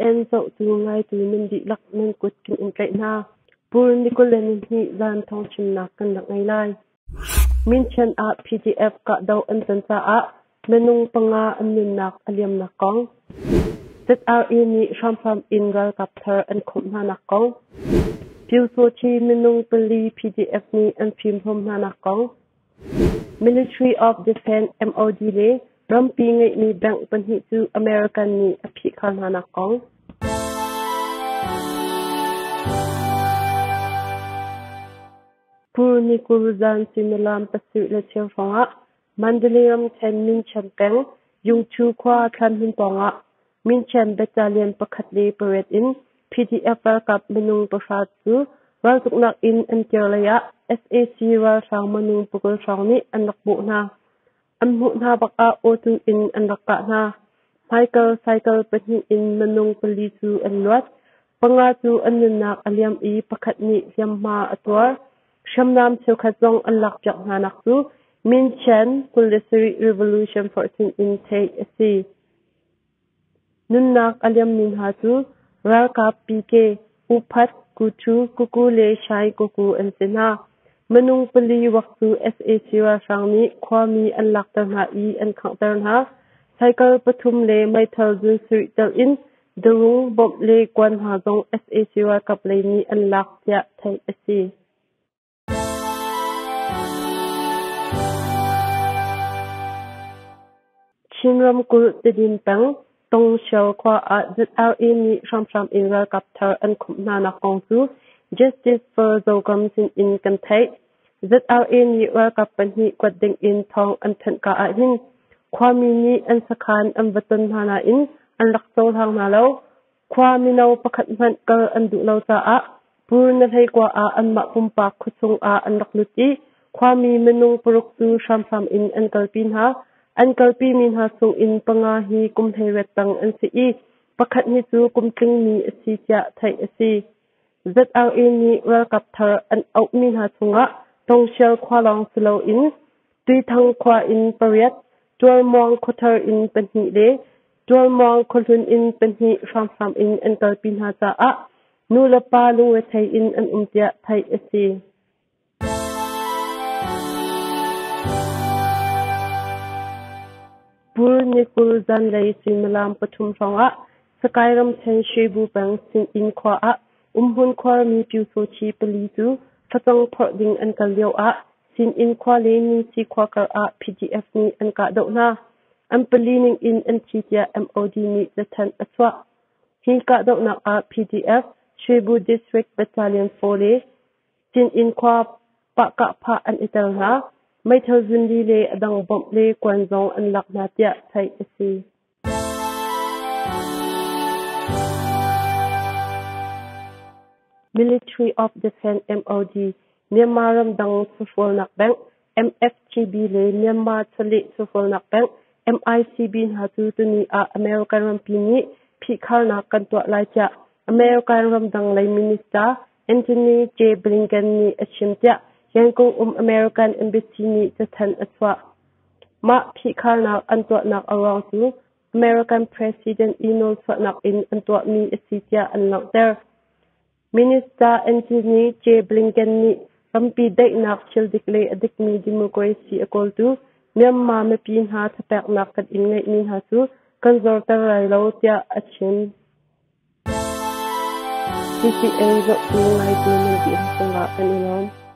CCN zohtu ngaitu nan dihlak nan kut kan in tlaih hna. Pur ni 22 zan thawngchimnak kan rak ngei lai. Minchen ah PDF kahdoh an ton caah minung panga an nunnak a liamnak kong. ZRA nih hramhram in ralkap thar an khawmh hnanak kong. Pyusawthi minung pali PDF nih an fimhlawm hnanak kong. Ministry of Defense MOD le rampi ngeihmi bank pahnih cu American nih a phihkhar hnanak kong. Pur ni 20 zan suimilam 7:15 hrawngah Mandalay ramṭhen Minchen peng Yungchu khua thlanhmun pawngah Minchen battalion pakhat le pariat in PDF ralkap minung pahra cu raltuknak in an kir lei ah sac ralhrang minung 20 hrawng nih an rak bawh hna. An hmuh hna bak ah awtu in an rak kah hna. Hmaikal cycle pahnih in minung pali cu an luat. Panga cu an nunnak a liam i pakhat nih hliamhma a tuar. Hriamnam cheukhat zong an lakpiak hnanak cu Minchen 27 Revolution 14 in theih a si. Nunnak a liammi hna cu ralkap PK, Uphat, Kuchu, Kuku le Shai Kuku an si hna. Minung pali wak cu sac ralhrang nih khuami an lakter hna i an khanghter hna. Cycle pathum le meithal zun sarih telh in darung, bawmh le kuan hna zong sac ralkap lei nih an lak tiah theih a si. Chin ramkulh Tedim peng Tongshio khua ah ZRA nih hramhram in ralkap thar an khumh hnanak kong cu Justice for Zogam sinin kan theih. ZRA nih ralkap pahnih kuat dingin thawng an thanhka ahhin khuami nih an sakhan an va ton hna nain an rak cohlang hna lo. Khua mino pakhat hmanh kal an duh lo caah Pur na hleikua ah anmah pumpak khuachung ah an rak lut i khuami minung paruk cu hramhram in an kalpi hna. An kalpimi hna chungin panga hi kum 18 tang an si i pakhat hi cu kum tlingmi a si tiah theih a si. ZRA nih ralkap thar an auhmi hna chungah Tongsial khua lawng si loin Tuithang khua in pariat, Ṭualmuang khuathar in pahnih le Ṭualmuang khuahlun in pahnih hramhram in an kalpi hna caah nulepa lungrethei in an um tiah theih a si. Pur ni 20 zanlei suimilam pathum hrawngah Sakai ramṭhen Shwebu peng Sinin khua ah umhmun khuarmi Pyusawthi pali cu facang phorh ding an kal lioah Sinin khua le Minsi khua kar ah PDF nih an kahdoh hna. An pali ning in an thi tiah MOD nih cathanh a chuah. Hi kahdohnak ah PDF, Shwebu District Battalion 4 le Sinin khua pahkahphah an i tel hna. Meithal zunli le a dang bomb le kuan zong an lak hna tiah theih a si. Military of Defense MOD, Myanmar ramdang chawhrawlnak bank MFTB le Myanmar chawleh chawhrawlnak bank MICB hna cu tuni ah American rampi nih phihkharnak kan tuah lai tiah American ramdang lei minister Antony J. Blinken nih a chim tiah Yangon um American Embassy nih cathanh a chuah. Mah phihkharnak an tuahnak a ruang cu American President i nawlchuahnak in an tuahmi a si tiah an langhter. Minister Antony J. Blinken nih rampi daihnak thil dik le a dikmi democracy a kawltu Myanmar mipi hna thapeknak kan in ngeihmi hna cu kan zorter lai lo tiah a chim. CCN zohtu ngaitu nan dihlak cungah kan i lawm.